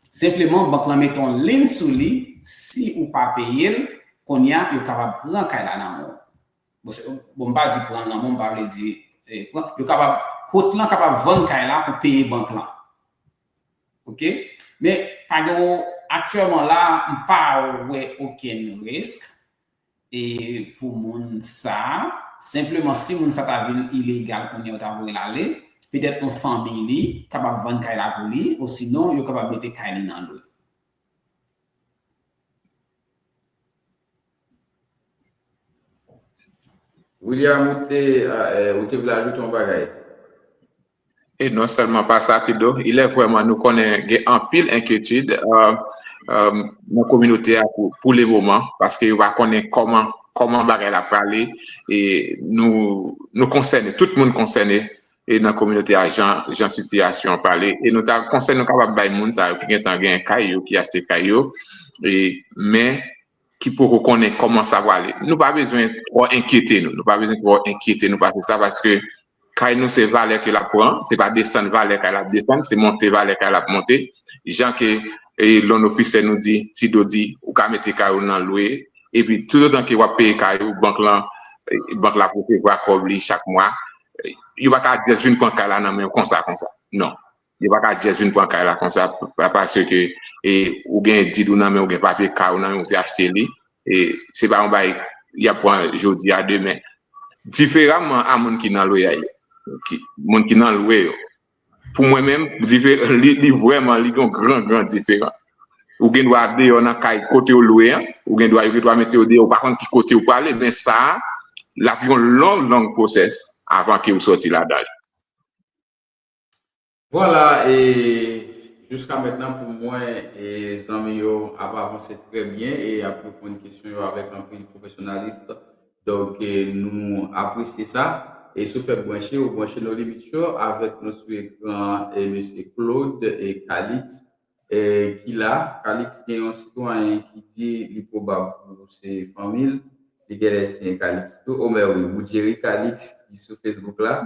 Senpleman, bank lan mete yon lin sou li, si ou pa peye l, kounye a, yo kapab pran kay la nan men w. Bon, se- bon, m pa di pran l nan men w, m pa vle di eh, pran, yo kapab, kot lan kapab vann kay la pou peye bank lan. Oke? Men, pa gen, aktyèlman la, m pa wè okenn risk e pou moun sa. Senpleman, si moun sa ta vin ilegal kounye a, yo ta voye l ale, petèt yon fanmi li kapab vann kay la pou li, osinon yo kapab mete kay li nan lwe. William, ou te, ah, eh, ou te vle ajoute yon bagay? E non sèlman pa sa, Tido, il est vraiment, nou konnen gen anpil enkyetid euh, euh, nan kominote a pou, pou le moman, paske yo pa konnen kòman, kòman bagay la prale, e nou, nou konsène, tout moun konsène e nan kominote a, jan, jan sitiyasyon an prale, e nou ta konsèy nou kapab bay moun sa yo ki gentan gen kay yo, ki achte kay yo, e, men ki poko konnen kòman sa prale. Nou pa bezwen twò enkyete nou. Nou pa bezwen twò enkyete nou pase sa, paske kay nou se valè ke l ap pran, se pa desann valè kay la ap desann, se monte valè kay la ap monte. Jan ke e, loan officer nou di, Tido di, ou ka mete kay ou nan lwe, epi toutotan ke w ap peye kay ou, bank lan, e, bank la ap resevwa kòb li chak mwa. E, yo pa ka just vin pran kay la nan men w konsa, konsa. Non. Yo pa ka just vin pran kay la konsa, pa- paske e, ou gen did ou nan men, ou gen papye kay ou nan men, ou te achte li. E se pa yon bagay y ap pran jodi a, demen. Diferaman a moun ki nan lwe a yo, ki- moun ki nan lwe yo. Pou mwen menm, dife- li, li vrèman, li gen yon gran, gran diferan. Ou gen dwa deyò nan kay kote w lwe an, ou gen dwa, yo gen dwa mete w deyò, ou pa konn ki kote w prale, men sa a, l ap yon long, long pwosès avan ke w sòti ladan li. Vwala, e jiska mentnan pou mwen, e zanmi yo ap avanse trè byen e ap reponn kesyon yo avèk anpil pwofesyonalis. Donk, e nou apresye sa. E si w fèk branche, ou branche No Limit Show avèk nou sou ekran, e mesye Claude e Calix, e ki la. Calix gen yon sitwayen ki di li pwobab pou se fanmi l. Li genlè se Calix tou. O, mè wi, Woodjerry Calix ki sou Facebook la.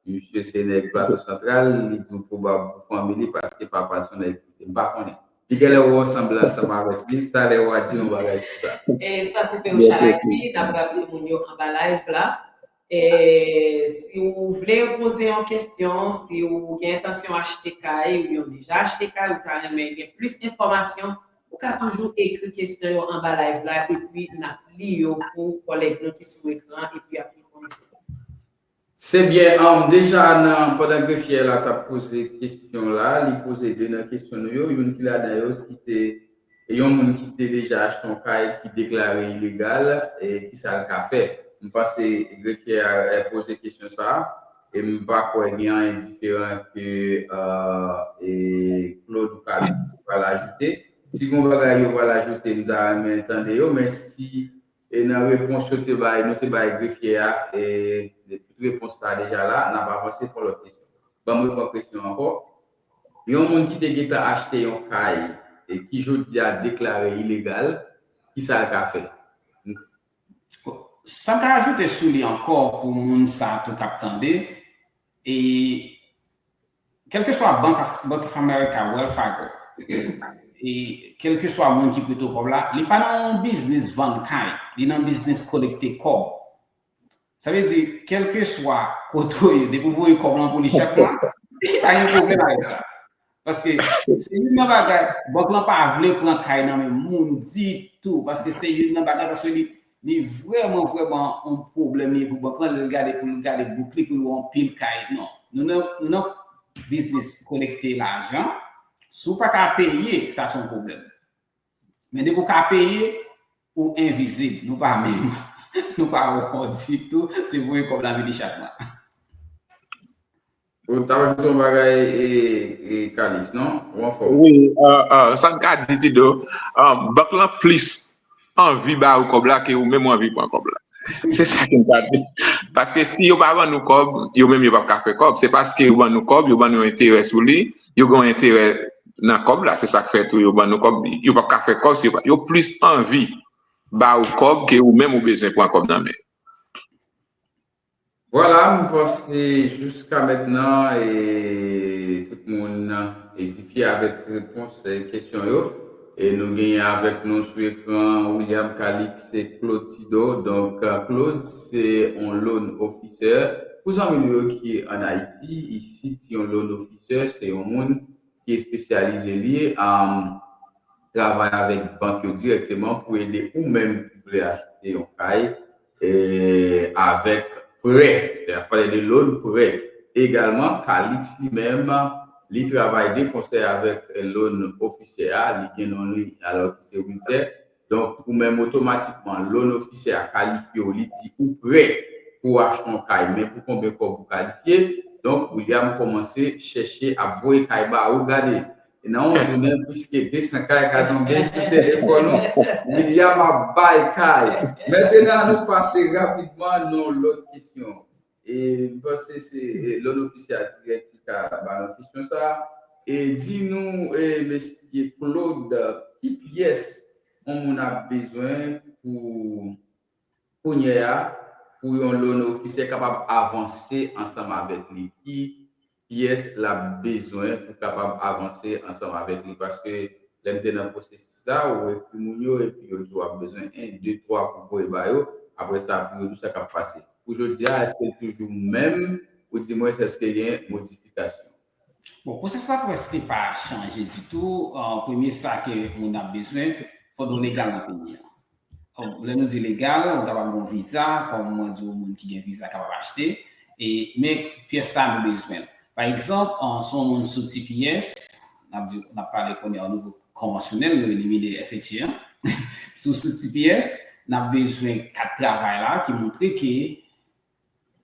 Misye se nèg Plato Santral, li di w pwobab pou fanmi li paske papa l se yon nèg kote. M pa konnen. Li genlè wè w ansanm la, ansanm avèk li, talè w a di yon bagay sou sa. E san koupe w chalaki, n ap raple moun yo anba live la. E si w vle poze yon kesyon, si w gen entansyon achte kay, oubyen w deja achte kay, ou ta renmen gen plis enfòmasyon, ou ka toujou ekri kesyon yo anba live la, epi n ap li yo pou kòlèg nou ki sou ekran, epi y ap reponn yo. Se byen, um, deja nan, pandan grefyè la t ap poze kesyon la, li poze de nan kesyon nou yo, youn ki ladan yo ki te, yon moun ki te deja achte yon kay ki deklare ilegal, e ki sa l ka fè? M panse grefyè a, eh, poze kesyon sa a, e m pa kwè gen anyen diferan ke, uh, e Claude ou Calix pral ajoute. Si gen bagay yo pral ajoute, m ta renmen tande yo, men si e nan repons yo te bay, nou te bay grefye a, e, e tout repons sa deja la, n ap avanse pou lòt kesyon. Ban mwen pran kesyon ankò. Yon moun ki te gentan achte yon kay e ki jodi a deklare ilegal, ki sa l ka fè? Sa m ka ajoute sou li ankò pou moun sa tou k ap tande, e kèlkeswa Bank of, Bank of America, Wells Fargo, e kèlkeswa moun ki prete w kòb la, li pa nan yon biznis vann kay, li nan biznis kolekte kòb. Sa vle di, kèlkeswa kote w ye, depi w voye kòb lan pou li chak mwa, li pa gen pwoblèm avèk sa. Paske se youn nan bagay, bank lan pa vle pran kay nan men moun ditou, paske se youn nan bagay, paske li, li vrèman, vrèman yon pwoblèm li ye pou bank lan, lè l gade pou l gade bouk li, pou l wè anpil kay. Non, nou nan, nou nan biznis kolekte lajan, si w pa ka peye, sa se yon pwoblèm. Men depi w ka peye, ou envizib, nou pa menm, nou pa wè w ditou, se voye kòb la vini chak mwa. Ou ta ajoute yon bagay, e, e, Calix, non? Ou anfòm? Wi, sa m ka di, Tido, bank lan plis anvi ba ou kòb la ke ou menm ou anvi pran kòb la. Se sa ke m ka di. Paske si yo pa ban nou kòb, yo menm yo p ap ka fè kòb. Se paske yo ban nou kòb, yo ban nou enterè sou li, yo gen yon enterè nan kòb la. Se sa k fè tou yo ban nou kòb. Yo p ap ka fè kòb si yo pa. Yo plis anvi ba ou kòb ke ou menm ou bezwen pran kòb nan men yo. Vwala, m panse jiska mentnan, e, tout moun edifye avèk repons, e, kesyon yo. E nou genyen avèk nou sou ekran William Calix e Claude Tido. Donk, Claude se yon loan officer. Pou zanmi nou yo ki ann Ayiti, isit yon loan officer se yon moun ki espesyalize li, um, travay avèk bank yo dirèkteman pou ede ou menm ki vle achte yon kay, e, avèk prè. Lè y ap pale de loan, prè. Egalman, Calix li menm, li travay de konsè avèk loan officer a, li gen non li, alò ki se Wilter. Donk, ou menm otomatikman, loan officer a kalifye w, li di ou prè pou w achte yon kay, men pou konbyen kòb ou kalifye. Donk, William kòmanse chèche ap voye kay ba ou, gade. E nan yon jounen, plis ke de san kay ka tonbe sou telefòn ou, William ap bay kay. Mentnan, nou pase rapidman nan yon lòt kesyon. E m panse se, e, loan officer a dirèk ki ka ba nou kesyon sa a. E di nou, e, mesye Claude, ki pyès yon moun ap bezwen pou kounye a, pou yon loan officer kapab avanse ansanm avèk li? Ki pyès l ap bezwen pou kapab avanse ansanm avèk li? Paske lè m te nan pwosesis la, ou ekri moun yo, epi yo di w ap bezwen en, de, twa pou voye ba yo. Apre sa, pou yo di w sa k ap pase. Pou jodi a, èske l toujou menm, oudimwens èske gen modifikasyon? Bon, pwosesis la prèske pa chanje ditou. An premye, sa ke moun ap bezwen, fò gen yon legal nan peyi a. Lè nou di legal, ou kapab gen yon viza, kòm mwen di w, moun ki gen viza kapab achte. E, men pyès sa nou bezwen. Pa egzanp, an, si yon moun sou T P S, n ap di, n ap pale kounye a o nivo konvansyonèl, nou elimine F H A an. Si w sou T P S, n ap bezwen kat travay la ki montre ke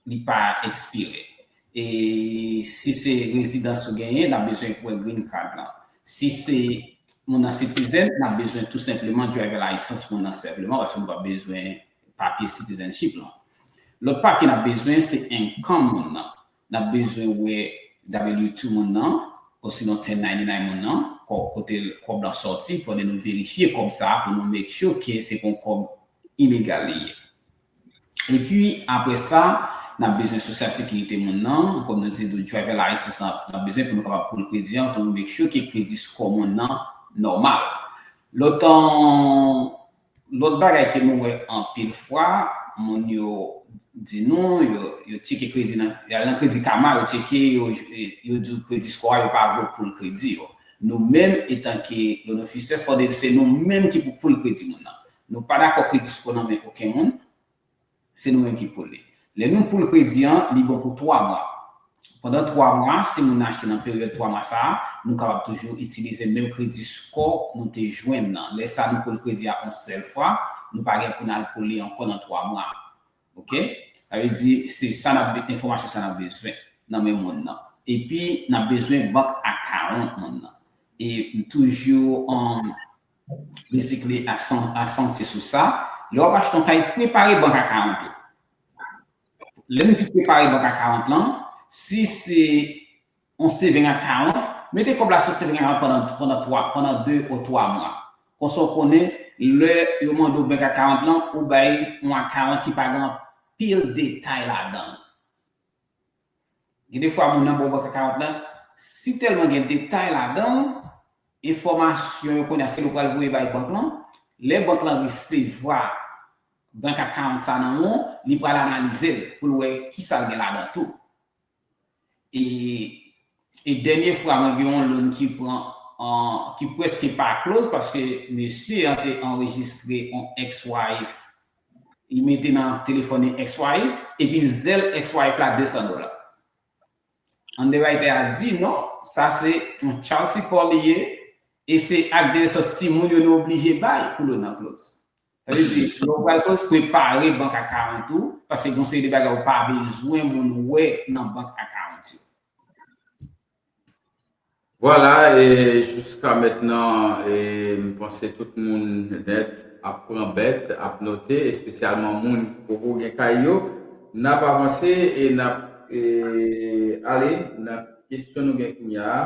li pa ekspire. E si se rezidans ou genyen, n ap bezwen wè green card lan. Si se moun nan citizen, n ap bezwen tou senpleman driver license moun nan senpleman, paske nou p ap bezwen papye citizenship lan. Lòt papye n ap bezwen, se income moun nan. N ap bezwen wè W two moun nan, osinon ten ninety-nine moun nan, kò-, kote kòb lan sòti, fòde nou verifye kòb sa a pou nou make sure ke se pa yon kòb ilegal li ye. Epi, apre sa, n ap bezwen Sosyal Sekirite moun nan, kòm nou te di w, driver license n ap, n ap bezwen pou nou kapab pull kredi an, pou nou make sure ke kredi score moun nan nòmal. Lòt, lòt bagay ke nou wè anpil fwa, moun yo di nou, yo, yo tcheke kredi nan, y al nan Kredi Karma, yo tcheke, yo, yo di w kredi score a, yo pa vle w pull kredi yo. Nou menm, etanke loan officer, fòde se nou menm ki pou pull kredi moun nan. Nou pa dakò kredi score nan men okenn moun, se nou menm ki pull li. Lè nou pool kredi an, li bon pou twa mwa. Pandan twa mwa, si moun nan achte nan peryòd twa mwa sa a, nou kapab toujou itilize menm kredi score nou te jwenn nan. Lè sa a, nou pool kredi a yon sèl fwa, nou pa gen pou n al pool li ankò nan twa mwa. Oke? Sa vle di, se sa n ap, enfòmasyon sa n ap bezwen nan men moun nan. Epi, n ap bezwen bank account moun nan. E m toujou, um, basically, aksan-, aksantye sou sa. Lè w ap achte yon kay, prepare bank account ou. Lè m di prepare bank account lan, si se yon saving account, mete kòb la sou saving account pandan, pandan twa, pandan de ou twa mwa. Konsa w konnen, lè yo mande w bank account lan, ou bay yon account ki pa gen anpil detay ladan l. Gen de fwa moun nan ba w bank account lan, si tèlman gen detay ladan l, enfòmasyon yo kounye a, se li w pral voye bay bank lan. Lè bank lan resevwa bank account sa nan men w, li pral analize l pou l wè kisa l gen ladan tou. E, e dènye fwa, mwen gen yon loan ki pran, an, ki prèske pa close paske mesye an te anrejistre yon ex-wife. Li mete nan telefòn li ex-wife, epi zèl ex-wife la de san dola. Underwriter a di, "Non, sa se yon child support li ye, e se ak de nesans timoun yo nou oblije bay pou loan nan close." Sa vle di, lè w pral close, prepare bank account ou, paske gen yon seri de bagay ou pa bezwen moun wè nan bank account yo. Vwala, e jiska mentnan, e m panse tout moun nèt ap pran bèt, ap note, espesyalman moun ki poko gen kay yo. N ap avanse e n ap, e, ale nan kesyon nou gen kounye a.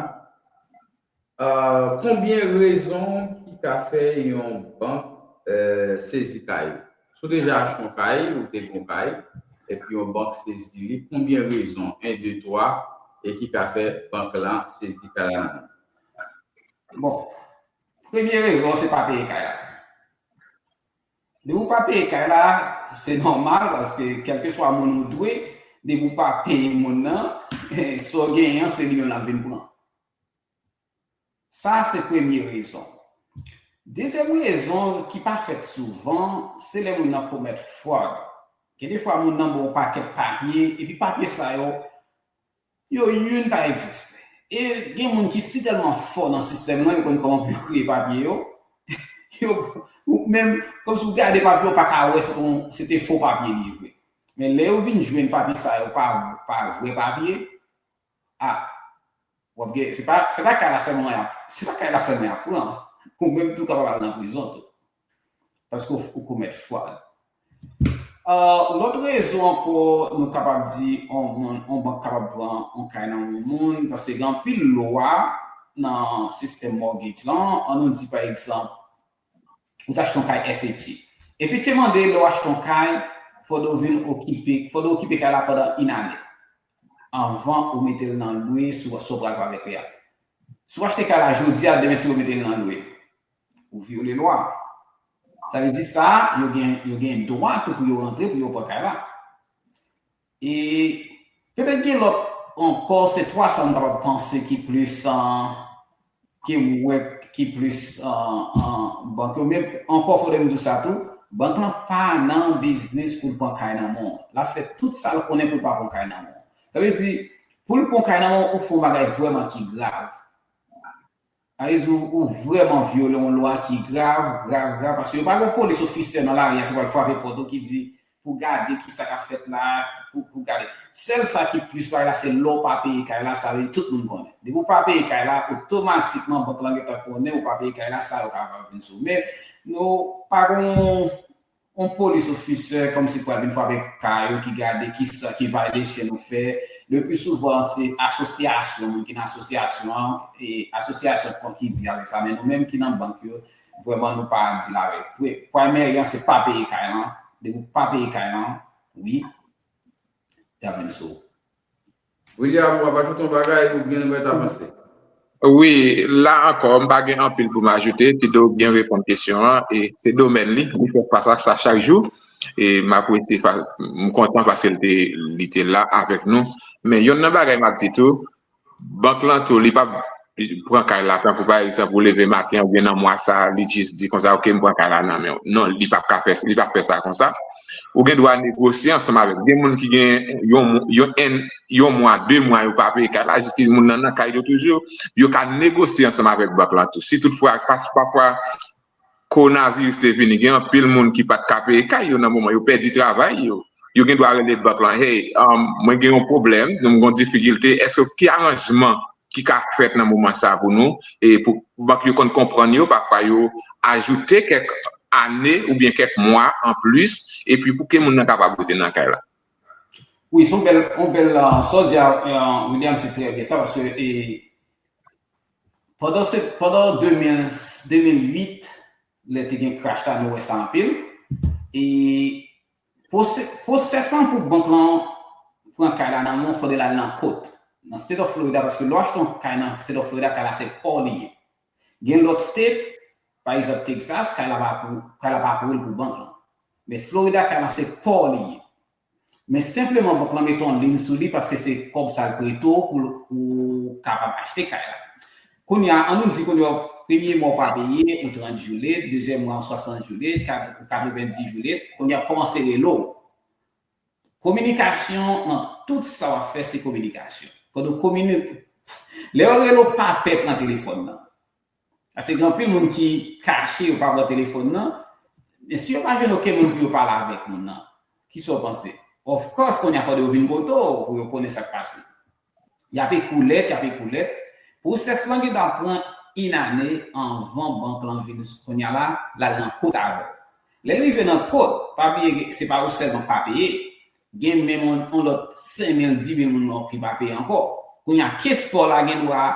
Euh, konbyen rezon ki ka fè yon bank, euh, sezi kay ou? Si w deja achte yon kay, ou te gen yon kay, epi yon bank sezi li, konbyen rezon, en, de, twa, e ki ka fè bank lan sezi kay la nan men w? Bon, premye rezon, se pa peye kay la. Depi w pa peye kay la, se nòmal, paske kèlkeswa moun ou dwe, depi w pa peye moun nan, sa w genyen an, se li menm l ap vin pran. Sa se premye rezon. Dezyèm rezon ki pa fèt souvan, se lè moun nan komèt fraud. Gen de fwa moun nan ba w pakèt papye, epi papye sa yo, yo youn pa egziste. E gen moun ki si tèlman fò nan sistèm nan, yo konn kòman pou yo kreye papye yo. Yo, ou menm, kòmsi w gade papye, w pa ka wè se te, se te fo papye li ye vre. Men lè yo vin jwenn papye sa yo pa, pa vrè papye, a, w ap gen, se pa, se pa kay la sèlman y ap, se pa kay la sèlman y ap pran. Ou menm tou kapab al nan prizon tou. Paske w, ou komèt fraud. Euh, lòt rezon ankò, nou kapab di, on moun, on bank kapab pran on kay nan yon moun, paske gen anpil lwa nan sistèm mortgage lan. An nou di, pa egzanp, ou t achte yon kay F H A. F H A mande lè w achte yon kay, fòk w vin okipe, fòk w okipe kay la pandan yon ane. Anvan ou mete l nan lwe, si w, si w pral fè avèk li a. Si w achte kay la jodi a, demen si w mete l nan lwe, ou vyole lwa. Sa vle di sa, yo gen, yo gen dwa tou pou yo rantre, pou yo pran kay la. E petèt gen lòt ankò, se twa sa m kapab panse ki plis, ah, ke m wè ki plis, ah, ah, bank yo. Men ankò, fòk m di w sa tou, bank lan pa nan biznis pou l pran kay nan men w. L ap fè tout sa l konnen pou l pa pran kay nan men w. Sa vle di, pou l pran kay nan men w, ou fè yon bagay vrèman ki grav. Sa vle di, ou, ou vrèman vyole yon lwa ki grav, grav, grav, paske yo pa gen yon polis ofisè nan lari a ki pral frape pòt ou ki di, pou gade ki sa k ap fèt la, pou, pou gade. Sèl sa ki plis bagay la, se lè w pa peye kay la, sa vle di tout moun konnen. Depi w pa peye kay la, otomatikman bank lan gentan konnen ou pa peye kay la, sa yo kapab vin sou. Men, nou pa gen yon, yon polis ofisè kòmsi pral vin frape kay ou ki gade ki sa, ki violation ou fè. Le pli souvan, se asosyasyon, moun ki nan asosyasyon an, e asosyasyon kon ki di avèk sa, men nou menm ki nan bank yo, vrèman nou pa deal avèk. Wi, primary an se pa peye kay lan. Depi w pa peye kay lan, wi, y ap vin sou ou. William, w ap ajoute yon bagay oubyen nou mèt avanse? Wi, la ankò, m pa gen anpil pou m ajoute. Tido byen reponn kesyon an. E se domèn li, li fè fas ak sa chak jou. E m apresye, m kontan paske li te, li te la avèk nou. Men yonn nan bagay m ap di tou, bank lan tou, li p ap pran kay la, tankou pa egzanp, ou leve maten oubyen nan mwa sa, li jis di konsa, "Ok, m pran kay la nan men w." Non, li p ap ka fè, li p ap fè sa konsa. Ou gen dwa negosye ansanm avèk. Gen moun ki gen yon, yon, yon mwa, de mwa, yo pa peye kay la, jiske moun nan nan kay yo toujou, yo ka negosye ansanm avèk bank lan tou. Si toutfwa, pafwa, kowonaviris te vini, gen anpil moun ki pa t ka peye kay yo nan moman, yo pèdi travay yo. Yo gen dwa rele bank lan, hey, um, mwen gen yon pwoblèm, nou gen yon difikilte, èske ki aranjman ki ka fèt nan moman sa pou nou, e pou bank yo konn konprann yo, pafwa yo ajoute kèk ane oubyen kèk mwa anplis, epi pou ke moun nan kapab rete nan kay la. Wi, se yon bèl, yon bèl, uh, sa w di a, uh, William, se trè byen sa, paske e, pandan, pandan de mil, de mil uit, lè te gen crash la, nou wè sa anpil. E pwosès lan pou bank lan pran kay la nan men w, fòde l al nan kot. Nan State of Florida, paske lè w achte yon kay nan State of Florida, kay la se pa w li ye. Gen lòt state, pa egzanp Texas, kay la pa pou, kay la pa pou l pou bank lan. Men Florida, kay la se pa w li ye. Men senpleman bank lan mete yon liy sou li paske se kòb sa l prete w pou ou kapab achte kay la. Kounye a, an nou di kounye a, premye mwa w pa peye, ou trant joulet, dezyèm mwa w swasant joulet, katrevenndis joulet, kounye a kòmanse rele w. Kominikasyon nan tout sa w ap fè se kominikasyon. Fòk nou komini... Lè yo rele w pa pèt nan telefòn nan. Paske gen anpil moun ki kache, yo pa pran telefòn nan. Men si yo pa jwenn okenn moun pou yo pale avèk moun nan, kisa w panse? Of course, kounye a fòde yo vin kote w pou yo konnen sa k pase. Y ap ekri w lèt, y ap ekri w lèt. Pwosès lan gentan pran inane anvan bank lan vin kounye a la, l al nan kot avè w. Lè l rive nan kot, pa bliye se pa ou sèlman k pa peye. Gen menm yon, yon lòt senk mil, dis mil moun ki pa peye ankò. Kounye a, kes pa w la gen dwa